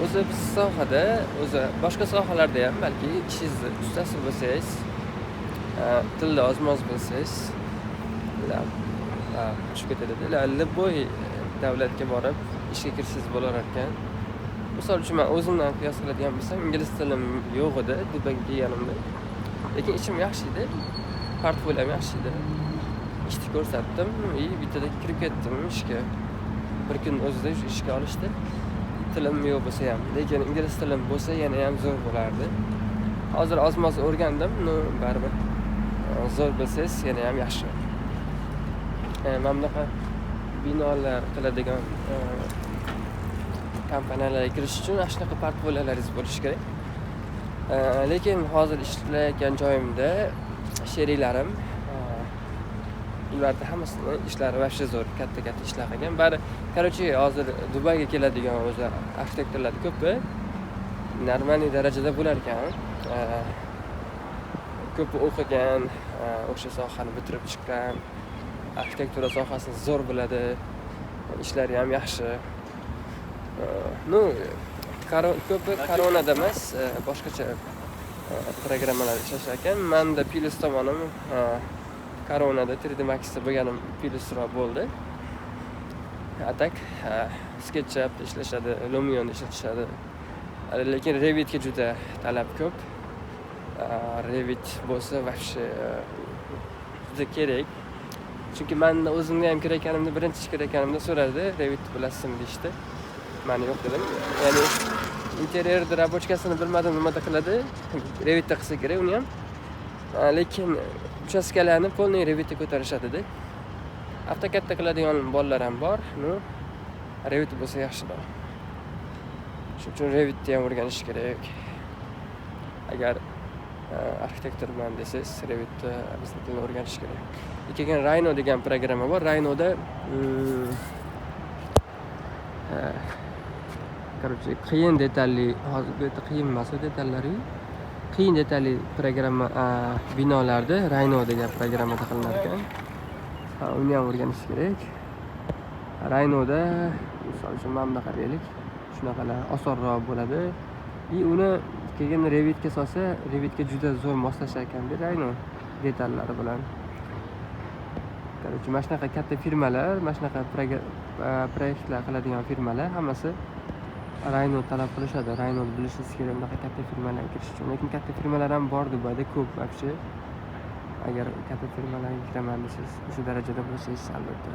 O'zi biz sohada, o'zi boshqa sohalarda ham balki ishingizni ustasi bo'lsangiz, tilni ozmoz bilsangiz, tushib ketadi. Любой davlatga borib ishga kirsangiz bo'lar ekan. Misol uchun, man o'zimdan qiyos qiladigan bo'lsam, ingliz tilim yo'q edi Dubayga kelganimda, lekin ishim yaxshi edi, portfoliyom yaxshi edi, ishni ko'rsatdim и bittada kirib ketdim ishga. Bir kun o'zida ishga olishdi, tilim yo'q bo'lsa ham. Lekin ingliz tilim bo'lsa, yana ham zo'r bo'lardi. Hozir ozmoz o'rgandim, но baribir zo'r bilsangiz, yana ham yaxshi. Mana bunaqa binolar qiladigan kompaniyalarga kirish uchun ana shunaqa portfoliolaringiz bo'lishi kerak. Lekin hozir ishlayotgan joyimda sheriklarim, ularni hammasini ishlari вообще zo'r, katta katta ishlar qilgan bari. Короче, hozir Dubayga keladigan o'zi arxitektorlarni ko'pi нормальный darajada bo'lar ekan. Ko'pi o'qigan, o'sha sohani bitirib chiqqan, arxitektura sohasini zo'r biladi, ishlari ham yaxshi. Ну, ko'pi Coronada emas, boshqacha programmalarda ishlashar ekan. Manda plyus tomonim, Coronada, 3D Maxda bo'lganim plyusroq bo'ldi. А так SketchUpda ishlashadi, Lumionda ishlatishadi, lekin Revitga juda talab ko'p. Revit bo'lsa, вообще juda kerak, chunki mani o'zimga ham kirayotganimda, birinchi ish kirayotganimda so'radi, "Revit bilasizmi?" deyishdi. Man "Yo'q" dedim. Ya'ni interyerni рабочка sini bilmadim, nimada qiladi, Revitda qilsa kerak uni ham. Lekin uchastkalarni полный Revitda ko'tarishadida. AutoCADda qiladigan bolalar ham bor, ну Revit bo'lsa yaxshiroq. Shuning uchun Revitni ham o'rganish kerak. Agar arxitektorman desangiz, Revitni обязательно o'rganish kerak. Keyin Rhino degan programma bor. Rhinoda короче, qiyin detalli, hozir bu yerda qiyin emas u detallari, qiyin detalli programma, binolarni Rhino degan programmada qilinar ekan. Ha, uni ham o'rganish kerak. Rhinoda, misol uchun, mana bunaqa deylik, shunaqalar osonroq bo'ladi и uni keyin Revitga solsa, Revitga juda zo'r moslashar ekanda Rhino detallari bilan. Короче, mana shunaqa katta firmalar, mana shunaqa proyektlar qiladigan firmalar hammasi Rhino talab qilishadi. Rhino bilishingiz kerak bunaqa katta firmalarga kirish uchun. Lekin katta firmalar ham bor Dubayda ko'p вообще. Agar katta firmalarga kiraman desangiz, o'sha darajada bo'lsangiz, albatta.